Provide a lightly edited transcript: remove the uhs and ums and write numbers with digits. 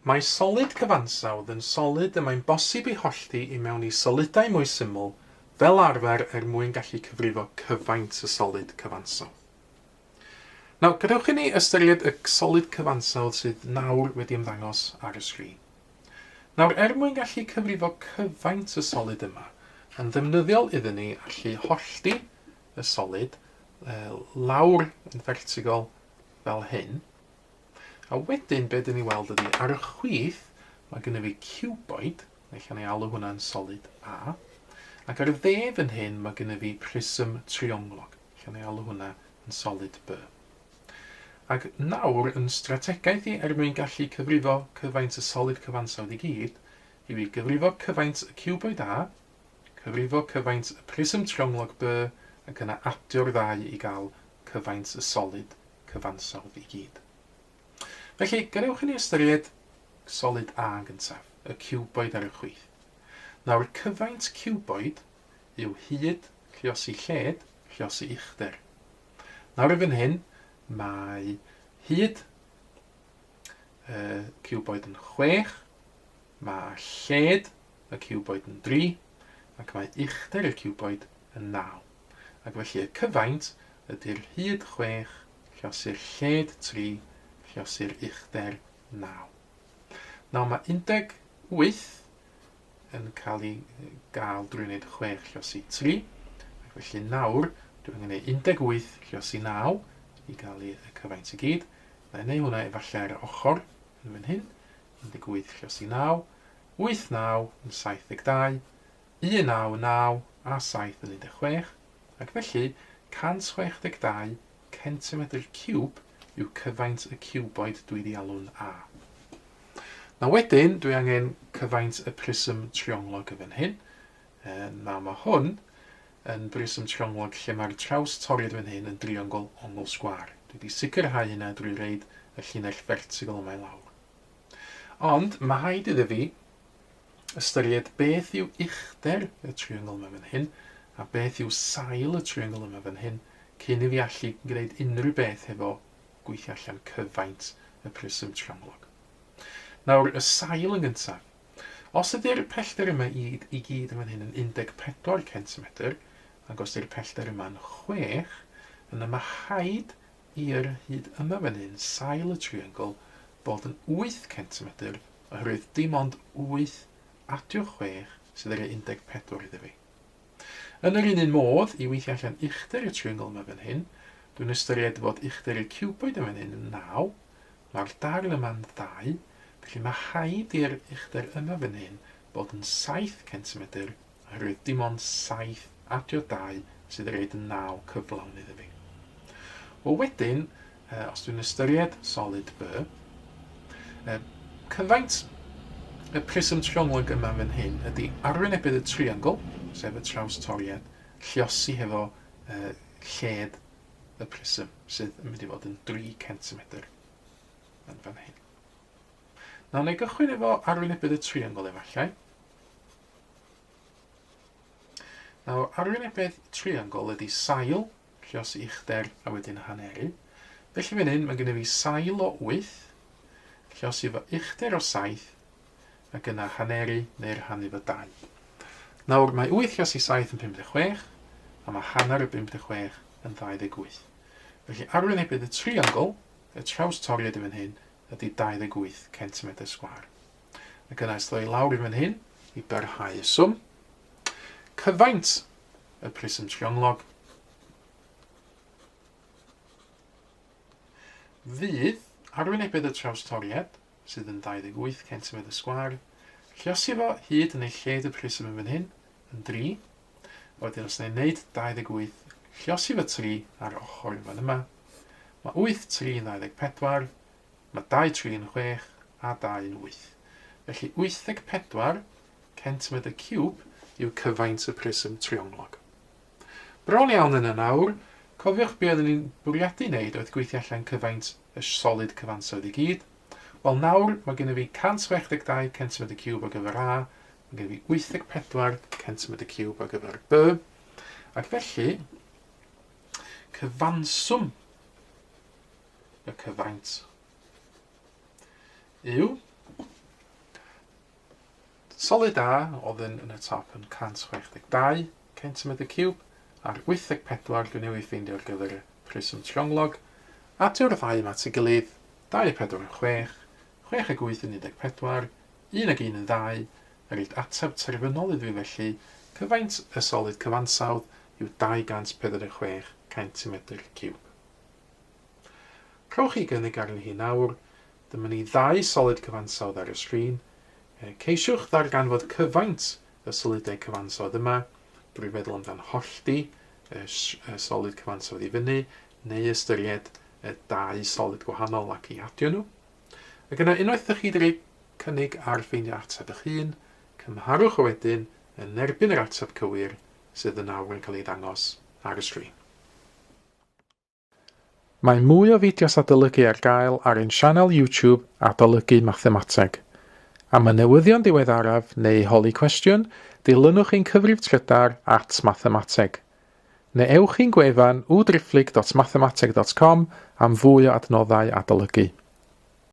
Mae solid cyfansawdd yn solid y mae'n bosib ei hollti i mewn i solidau mwy syml, fel arfer er mwyn gallu cyfrifo cyfaint y solid cyfansawdd. Nawr, gadewch i ni ystyried y solid cyfansawdd sydd nawr wedi ymddangos ar y sgrin. Nawr, er mwyn gallu cyfrifo cyfaint y solid yma, yn ddefnyddiol iddyn ni allu hollti y solid lawr yn fertigol fel hyn, A wedyn be dyn ni weld ydy ar y chwith mae gynnu fi cuboid, neu lle ni alw hwnna'n solid A, ac ar y dde fan hyn mae gynnu fi prism trionglog, lle ni alw hwnna yn solid B. Ac nawr yn strategaeth i er mwyn gallu cyfrifo cyfaint y solid cyfansawdd i gyd, yw i gyfrifo cyfaint y cuboid A, cyfrifo cyfaint y prism trionglog B, ac yna adio'r ddau i gael cyfaint y solid cyfansawdd i gyd. Felly, gadewch i ni ystyried solid A yn gyntaf, y ciwboid ar y chwith. Nawr, cyfaint ciwboid yw hyd lluosi lled lluosi uchder. Nawr i fan hyn, mae hyd y ciwboid yn 6, mae lled y ciwboid yn 3, ac mae uchder y ciwboid yn 9. Ac felly y cyfaint ydy'r hyd 6 lliosi'r lled 3 lliosi'r uchder 9. Nawr mae 18 yn cael ei gael drwy wneud 6 lliosi 3, ac felly nawr dwi angen gwneud 18 lliosi 9 i gael y cyfaint i gyd. Na i wneud hwnna efallai ar y ochr yn fan hyn. 18 lliosi 9, 8 9 yn 72, 1 9 yn 9 a 7 yn 16, ac felly 162 centimedr ciwb yw cyfaint y ciwboid dwi 'di alw'n A. Nawr wedyn, dwi angen cyfaint y prism trionglog yn fan hyn. Nawr mae hwn yn brism trionglog lle mae'r traws toriad fan hyn yn driongl ongl sgwâr. Dwi wedi sicrhau hynna drwy reid y llinell fertigol yma i lawr. Ond mae rhaid iddo fi ystyried beth yw uchder y triongl yma fan hyn a beth yw sail y triongl yma fan hyn cyn i fi allu gwneud unrhyw beth hefo gweithio allan cyfaint y prism trionglog. Nawr, y sail yn gyntaf. Os ydy'r pellter yma i, i gyd yn fan hyn yn 14 centimetr, ac os ydy'r pellter yma'n 6, yna mae rhaid i'r hyd yma fan hyn, sail y triongl, bod yn 8 centimetr, oherwydd dim ond 8 adio 6 sydd ar ei 14 iddo fi. Yn yr un un modd, i weithio allan uchder y triongl yma fan hyn, dwi'n ystyried fod uchder y ciwboid yn fan hyn yn 9, mae'r darn yma'n 2, felly mae rhaid i'r uchder yma fan hyn bod yn 7 centimetr, oherwydd dim ond 7 adio 2 sydd yn rhoid y 9 cyflawn iddo fi. Wel wedyn, os dwi'n ystyried solid B, cyfaint y prism trionglog yma fan hyn ydy arwynebydd y triongl, sef y traws toriad, lliosi hefo uh, lled y prism, sydd yn mynd i fod yn 3 cm yn fan hyn. Nawr, na i gychwyn efo arwynebydd y triongl efallai. Nawr, arwynebedd triongl ydy sail, lluosi uchder a wedyn haneru. Felly fan hyn, mae gennym fi sail o 8, lluosi fo uchder o 7, ac yna haneru neu'r rhannu fo 2. Nawr, mae 8 lluosi 7 yn 56, a mae hanner y 56 yn 28. Felly arwynebydd y triongl, y traws toriad yn fan hyn, ydy 28 cm sgwâr. Ac yna ys i lawr i fan hyn i byrhau y swm. Cyfaint y prism trionglog fydd arwynebydd y trawstoriad, sydd yn 28 cm sgwâr, lluosi fo hyd yn ei lled y prism yn fan hyn, yn 3. Wedyn os wna i wneud 28, lluosi fo 3 ar ochr yn fan yma, mae 8, 3 yn 24, Mae 2 3 yn 6 a 2 yn 8. Felly 84 centimetr ciwb yw cyfaint y prism trionglog. Bron iawn yna nawr, cofiwch be oeddwn i'n bwriadu wneud oedd gweithio allan cyfaint y solid cyfansawdd i gyd. Wel nawr mae gennym fi 162 centimetr ciwb ar gyfer A, mae gennym fi 84 centimetr ciwb ar gyfer B, ac felly cyfanswm y cyfaint yw Solid A oedd yn, yn y top yn 162 cm ciwb, a'r 84 dwi newydd ffeindio ar gyfer y prism trionglog. Adio'r ddau yma at ei gilydd, 2 a 4 yn 6, 6 ag 8 yn 14, 1 ag 1 yn 2, a rhaid ateb terfynol iddo fi felly, cyfaint y solid cyfansawdd yw 246 cm ciwb. Rhowch chi gynnig arni hi nawr. Dyma ni ddau solid cyfansawdd ar y sgrin. Ceisiwch ddarganfod cyfaint y solidau cyfansawdd yma drwy feddwl amdan hollti y, y solid cyfansawdd i fyny, neu ystyried y dau solid gwahanol ac i adio nhw. Ac yna, unwaith ydych chi wedi rhoi cynnig ar ffeindio ateb eich hun, cymharwch o wedyn yn erbyn yr ateb cywir sydd yn awr yn cael ei ddangos ar y sgrin. Mae mwy o fideos adolygu ar gael ar ein sianel YouTube Adolygu Mathemateg. Am y newyddion diweddaraf neu holi cwestiwn, dilynwch ein cyfrif trydar at mathemateg. Neu ewch i'n gwefan www.mathemateg.com am fwy o adnoddau adolygu.